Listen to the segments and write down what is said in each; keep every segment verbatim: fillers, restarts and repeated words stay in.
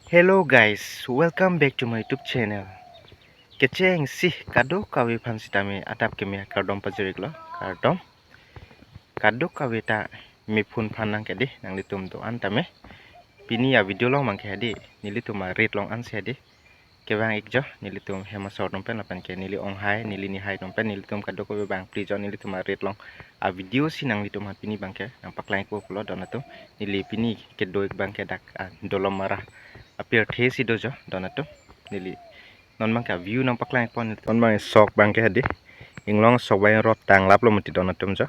Hello guys, welcome back to my YouTube channel. Kechengsi kadokave aphan sitame adap keme akardom pajir-iklo, kardom. Kadokave ta mephun aphan nangke dei, nanglitum do-an tame. Pini a-video along abangke dei, nelitum arit along ansi dei kevang-ik jo, nelitum hem asor atum pen lapen ke neli onghai, neli nihai atum pen, nelitum kadokave bangphli jo, nelitum arit along a-video si nanglitum aphan pini abangke nangpaklang-ikpo pulo don atum. Neli pini kedo-ik abangke dak, ah, Dolamara apirthe si do jo don atum. Neli non abangke a-view nangpaklang-ikpo. Non abang sok abangke dei, Inglong sok abang rot tanglaplo mati don atum jo.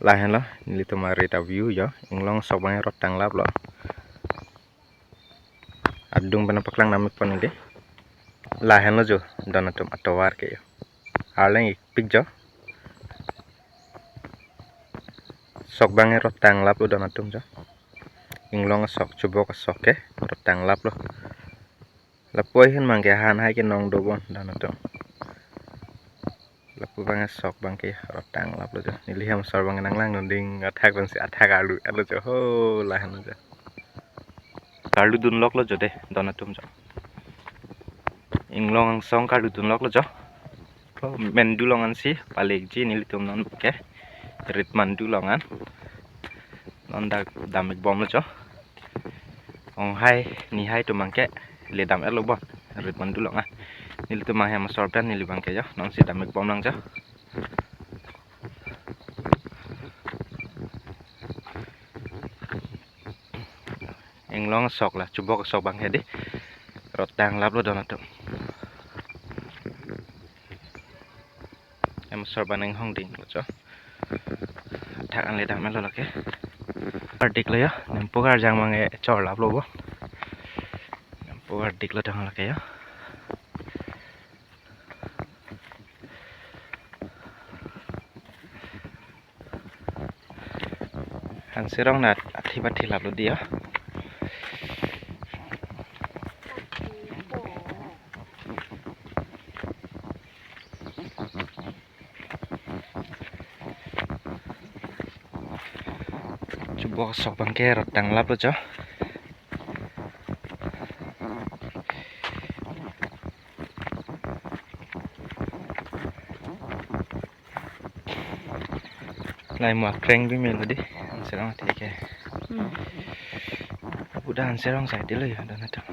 Lahenlo nelitum arit a-view jo, Inglong sok abang rot tanglaplo. Adung pen nangpaklang nam-ikpo neli. Lahenlo jo don atum atovar ke jo. Arleng-ikpik jo. Sok abang rot tanglaplo don atum jo. Inglong sok, chubok sok ke rot tanglaplo. Lapu ahin abangke han hai kenong dobom don atum. Lapu abang sok abangke rot tanglaplo jo. Neli hem asor abang nanglangdun ding athak pensi athak arlu-etlo jo. Ho, lahenlo jo. Karludunloklo jo dei don atum jo. Inglong angsong karludunloklo jo. Ho, Mandu along ansi palekji nelitum non ke. Rit Mandu along an. Non dak dam-ikbomlo jo. Onghai nihai atum abangke le dam-etlo bon. Rit Mandu along an. Nelitum abang hem asor pen neli abangke jo. Nonsi dam-ikbom lang jo. Inglong sok la chubok sok abangke dei rot tanglaplo don atum. Hem asor abang inghong dinglo jo. Athak an le dam-etlo lake. Kardiklo jo, nempo karjang abang chorlaplo bo. Nempo kardiklo dang lake jo. Hanserong na athe pathe laplo dei jo. Chubok sok abangke rot tanglaplo jo. Lahai mo akreng bi melo dei, Hanserong athe ke. Hmm. Lapu ta Hanserong side lo jo don atum.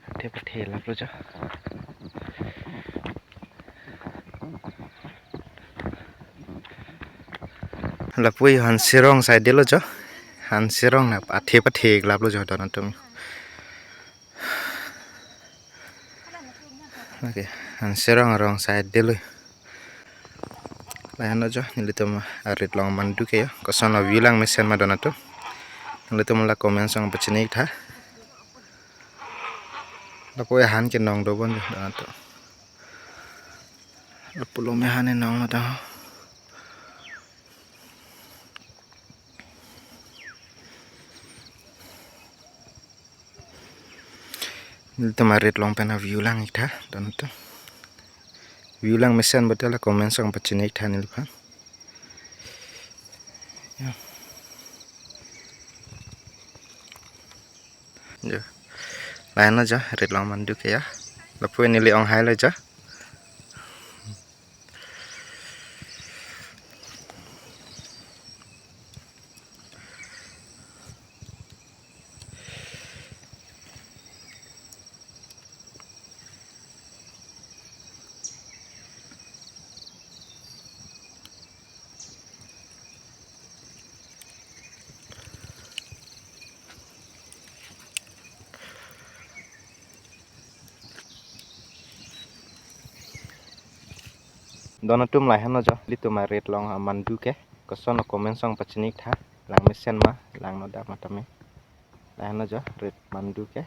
Athe pathe laplo jo. Lapu Hanserong side lo jo. Hanserong na athe pathe laplo jo don atum. Okay, Hanserong arong side lo. Lahenlo jo, nelitum arit along amandu ke jo. Kosonlo view langmesen ma don atum. Nelitum la comment song pachini-ik tha. Lapu ahan kenong dobom jo don atum. Lapulo me han enong lo ta. Nelitum arit along pen a-view lang-ik tha don atum. View langmesen bate la comment song pachini-ik tha neliphan. Jo. Jo. Lahenlo jo, rit along amandu ke jo. Lapu neli onghai lo jo. Don atum, lahenlo jo, nelitum arit along amandu ke. Kosonlo comment song pachini-ik tha. Langmesen ma, langno dak ma tame. Lahenlo jo, rit amandu ke.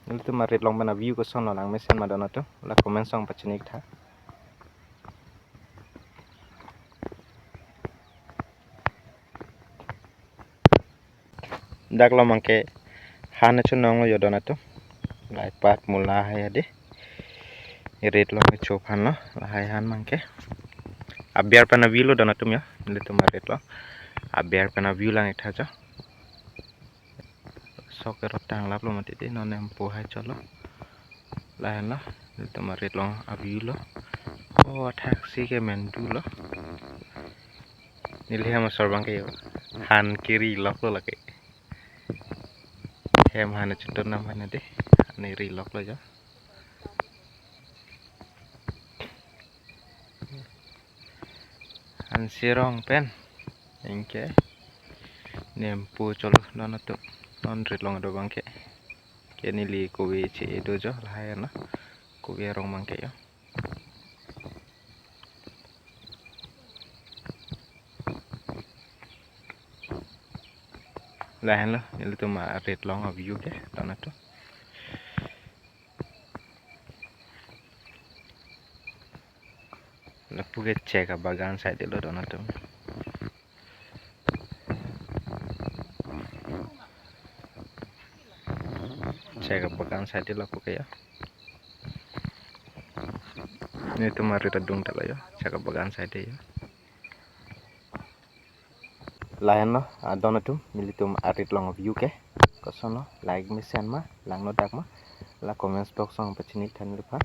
Nelitum arit along pen a-view kosonlo langmesen ma don atum. La comment song pachini-ik tha. Dak lo abangke han chonong lo jo don atum. Lahai pat mula hai dei. Rit along kecho aphan lo, lahai han abangke. Aber pen a-view lo don atum jo. Nelitum arit along. Aber pen a-view lang-ik tha jo. Sok kerot tanglaplo mati dei, non nempo hai cholo. Lahenlo, nelitum arit along a-view lo. O, athaksi ke mendulo. Neli hem asor abangke jo, han keri loklo lake. Hem han achutu nam han dei, han eri loklo jo. Han sirong pen anke nempo cholo don atum, non rit along do abangke. Ke neli kove che-e do jo, lahai na kove arong abangke jo. Lahenlo nelitum arit along a-view ke don atum. Lapu ke chek abagan side lo don atum. Chek abagan side lapu ke jo. Nelitum arit adung ta lo jo, chek abagan side jo. Lahenlo, ah, don atum, nelitum arit along a-view ke. Kosonlo, like mesen ma, langno dak ma, la comments box along pachini than lupa.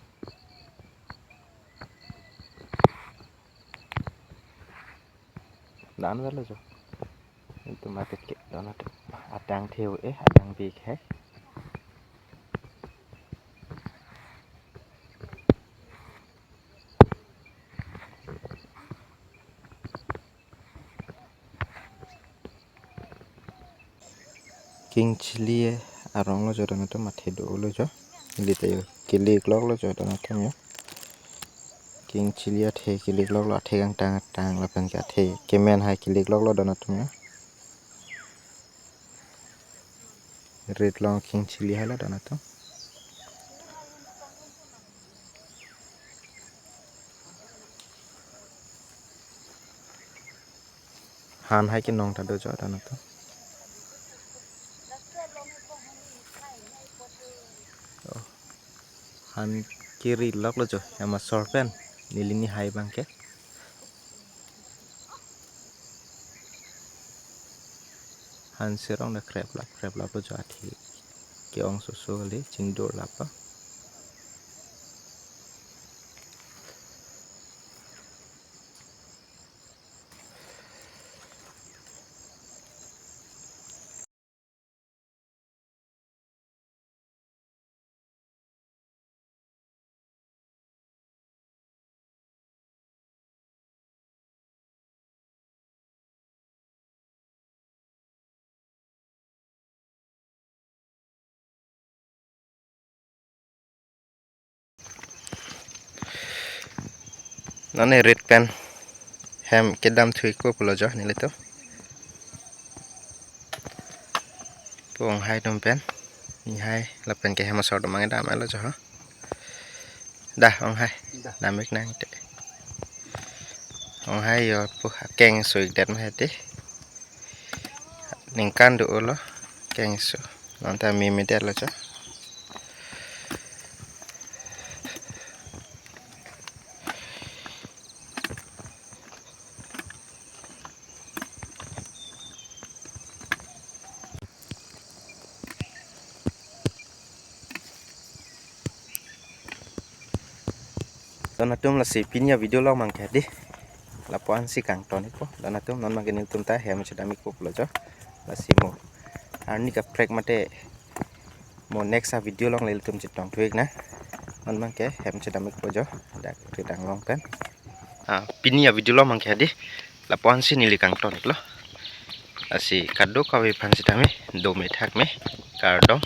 Dan velo jo. Nelitum arit ke don atum. Adang theu e, adang bik hai. King chili arong lo jo don atum, athe dolo jo. Neli ta jo kele klok lo jo don atum jo. King chili athe kele klok lo, athe kangtang tang lapen ke athe kemen hai kele klok lo don atum jo. Rit along king chili hai lo don atum. Han hai kenong ta do jo don atum. Oh. Han keri loklo jo, hem asor pen neli ni hai abangke. Han sirong ta kreplap kreplap lo jo, athe ke-ong soso kali, chingdor lap lo. Non ne rit pen hem kedam thuikpo pulo jo nelitum. Pu onghai atum pen, ni hai lapen ke hem asor atum abang dam lo jo ha. Da onghai, da. Dam ik nang te. Onghai jo pu akeng so-ik det ma hedi. Ningkan dolo keng so. Non ta meme det lo jo. Don atum, lasi pini a-video along abangke hedi lapu-an si kangton ikpo. Don atum, non abangke nelitum ta hem chedam ikpo pulo jo. Lasi mo arni kaprek mate mo next a-video along nelitum chetong thu ik nang. Non abangke hem chedam ikpo jo, dak rit anglong pen. Ah, pini a-video along abangke hedi lapu-an si neli kangton iklo. Lasi kadokave aphan sitame dome thakme, kardom.